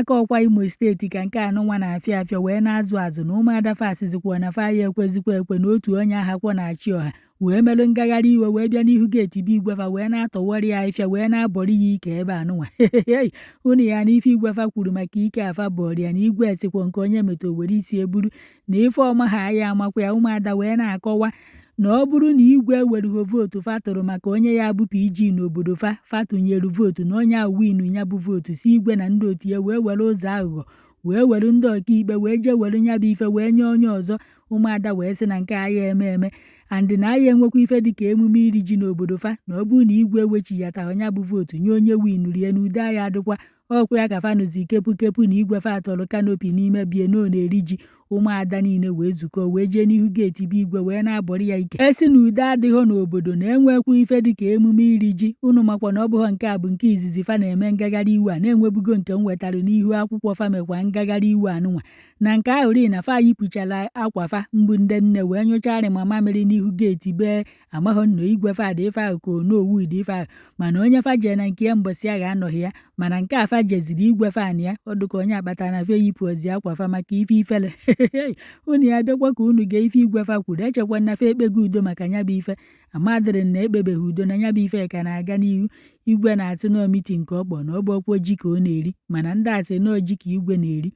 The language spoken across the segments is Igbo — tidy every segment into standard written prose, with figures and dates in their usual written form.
n'Akọkwa, Imo Steeti, ka nke anụnwa na-afịọ afịọ wee na-azụ azụ na ụmụada fa asịzikwa na fa ya ekwezikwa ekwe na otu onye ahakwa na-achị ọha wee melụ ngagharị iwe wee bịa n'ihu geeti be igwe fa wee na-atọwọrị ya afịfịa wee na-abọrị ya ike ebe anụnwa. Unu ya na ife igwe fa kwuru maka ike afa bọrọ ya na igwe sikwa nke onye meta were isi eburu na ife ọma ha ya amakwa ya. Ụmụada wee na-akọwa na ọ bụrụ na igwe ewerughị vootu fa tụrụ maka onye ya bụ PG n'obodo fa, fa tụnyere vootu na onye ahụ winu ya bụ vootu, si igwe na ndị otu ya wee were ụzọ aghụghọ wee were ndị ọkaikpe wee jee were ya bụ ife wee nye onye ọzọ. Ụmụada wee sị na nke a ya eme eme and na aya enwekwa ife dịka emume iri ji n'obodo fa, na ọ bụrụ na igwe ewechighataghị ya bụ vootu nye onye winuru ya, na udo aya adịkwa. Ọkwa ya ka fa nụzi kepu kepu na igwe fa tọrọ canopy n'ime bie na ọ na-eri ji. Ụmụada niile wee zukọ wee jee n'ihu geeti be igwe wee na-abọrị ya ike, esi na udo adịghị n'obodo, na enwekwa ife dịka emume iri ji. Unu makwa na ọ bụghị nke a bụ nke izizi fa na-eme ngagharị iwe a na-enwebugo nke m wetara n'ihu akwụkwọ fa mekwa ngagharị iwe anụnwa. Na nke ahụ ri na fa yipụchala akwa fa mbụ ndị nne wee nyụcharị ma mamịrị n'ihu geeti bee amaghị nna igwe fa dị ife ahụ ka onowu dị ife ahụ, mana onye fa jee na nke ya mbọsị ahụ anọghị ya. Mana nke a fa jeziri igwe fa na ya ọ dịka onye akpata na fa eyipụ ozi akwa fa maka ife ifele. Unu ya bịakwa ka unu gee ife igwe fa kwuru. Echekwa na fa ekpego udo maka ya bụ ife amadịrị na ekpebeghị udo na ya bụ ife ka na-aga n'ihu. Igwe na-atị nọọ meeting ka ọ kpọ na ọ bụ ọkwa ji ka ọ na-eri, mana ndị asị nọọ ji ka igwe na-eri.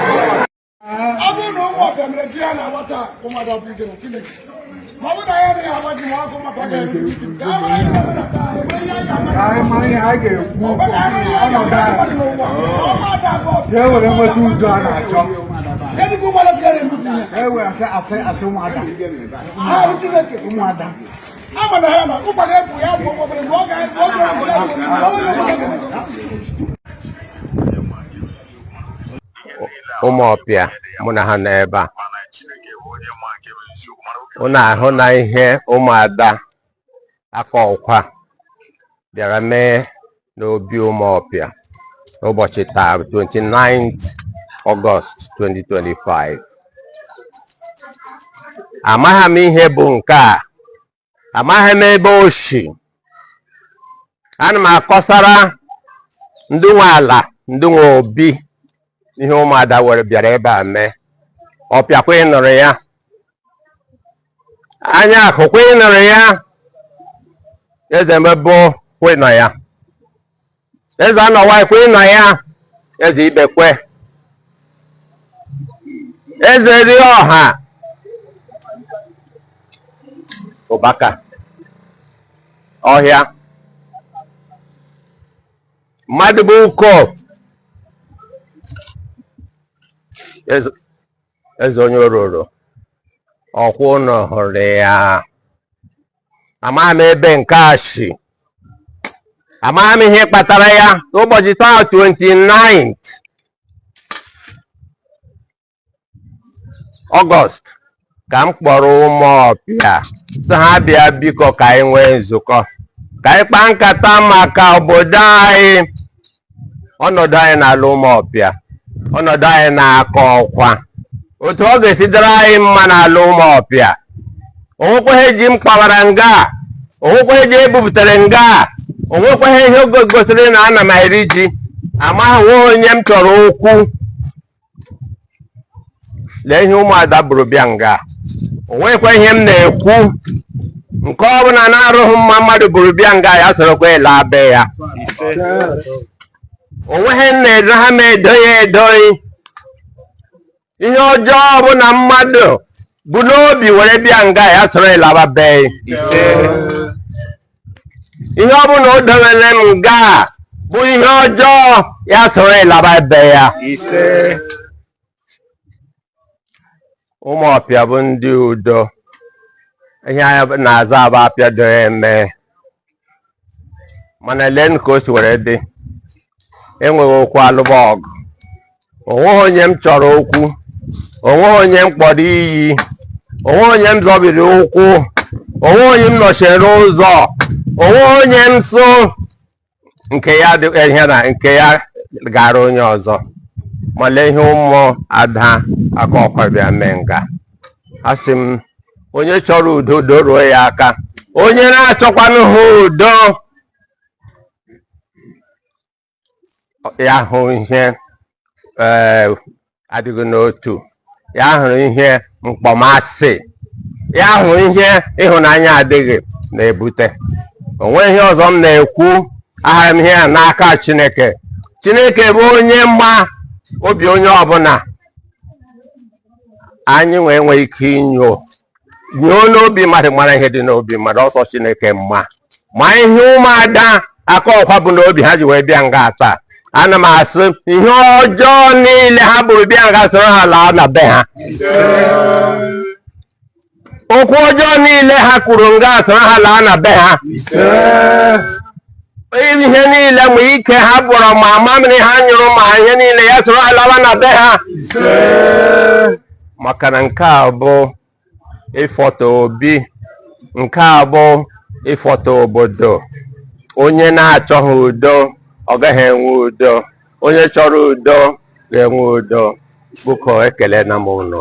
Ọ bụrụ na Ụmụọpịa mere ji ya na-agba taa, ụmụada bụ ije na Chineke, ma ọ bụrụ na ya anaghị agba ji ma ọkụ maka ọ ga-eme ka a mara ihe na-eme na taa, enwe ihe anyị ga-ama. Ka anyị mara ihe anyị ga-ekwu ọnọdụ anyị Ọnọdụ ka e were nweta udo a na-achọ. Ezigbo ụmụada sigara emebi ihe. Ka e were asị asị asị ụmụada Ha bụ Chineke. Ụmụada. Ama na ha na ụkwa ga-ebu ya bụ obere mgbe ọ ga-ebu ọ ga-ebu. Ụmụọpịa mụ na ha nọ ebe a, unu ahụ na ihe ụmụada Akọkwa bịara mee n'obi Ụmụọpịa n'ụbọchị taa, 29th August 2025. Amaghị m ihe bụ nke a, amaghị m ebe o si. Ana m akọsara ndị nwe ala, ndị nwe obi, ihe ụmụada were bịara ebe a mee. Ọpịakwa ịnụrụ ya anya akụkwa ịnụrụ ya, eze mebo kwịnọ ya, eze anọwa kwịnọ ya, eze ibekwe, eze ri ọha ụbaka ọhịa mmadụ bụ uko. Eze onye ororo ọkwa ụnụ hụrụ ya. Amaghị m ebe nke a shi, amaghị m ihe kpatara ya. N'ụbọchị taa, 29 Ọgọst, ka m kpọrọ Ụmụọpịa sị ha bịa biko ka anyị nwee nzukọ, ka anyị kpaa nkata maka obodo anyị, ọnọdụ anyị n'ala Ụmụọpịa, ọnọdụ anyị n'Akọkwa, otu ọ ga-esi dịrị anyị mma n'ala Ụmụọpịa. Onwekwaghị ji m kpawara nga, onwekwaghị ji ebupụtara nga, onwekwaghị ihe gosiri na ana m eri ji. Amaghị nwe onye m chọrọ okwu. Lee ihe ụmụada buru bịa nga. Onwekwa ihe m na-ekwu, nke ọ bụla na-arụghị mma mmadụ buru bịa nga, ya sorokwa ịla be ya. Onweghị m na-edo ha m edoghị edoghị. Ihe ọjọọ ọbụla mmadụ bu n'obi were bịa nga, ya soro ịlaba be. Ihe ọbụla o dowere m nga bụ ihe ọjọọ, ya soro ịlaba be ya. Ụmụọpịa bụ ndị udo. Ihe anyị na-aza abụ apịa doro eme, mana lee ka o si were dị. Enweghị okwu alụba ọgụ, onweghị onye m chọrọ okwu, onweghị onye m kpọrọ iyi, onweghị onye m zọbiri ụkwụ, onweghị onye m nọchiri ụzọ, onweghị onye m so nke ya dị ihe na nke ya gara onye ọzọ. Ma lee ihe ụmụ ada Akọkwa bịa mee nga. Asị m, onye chọrọ udo, udo ruo ya aka. Onye na-achọkwanụ ha udo, ya hụ ihe ee adịghị n'otu, ya hụrụ ihe mkpọmasị, ya hụ ihe ịhụnanya adịghị na-ebute. Onwe ihe ọzọ m na-ekwu, ahara m ihe ya n'aka Chineke. Chineke bụ onye mma obi onye ọbụla. Anyị nwee enweghị ike inyo nyoo n'obi mmadụ, mara ihe dị n'obi mmadụ. Ọ sọ Chineke mma ma ihe ụmụada Akọkwa bu n'obi ha ji wee bịa nga taa. Ana m asị, ihe ọjọọ niile ha buru bịa nga, soro ha laa na be ha. Okwu ọjọọ niile ha kwuru nga, soro ha laa na be ha. Ihe niile ma ike ha bụrụ, ma mamịrị ha nyụrụ, ma ihe niile, ya soro ha lawa na be ha, maka na nke a bụ ịfọtọ obi, nke a bụ ịfọtọ obodo. Onye na-achọghị udo, ọ gaghị enwe udo. Onye chọrọ udo ga-enwe udo. Biko, ekele na m ụnụ.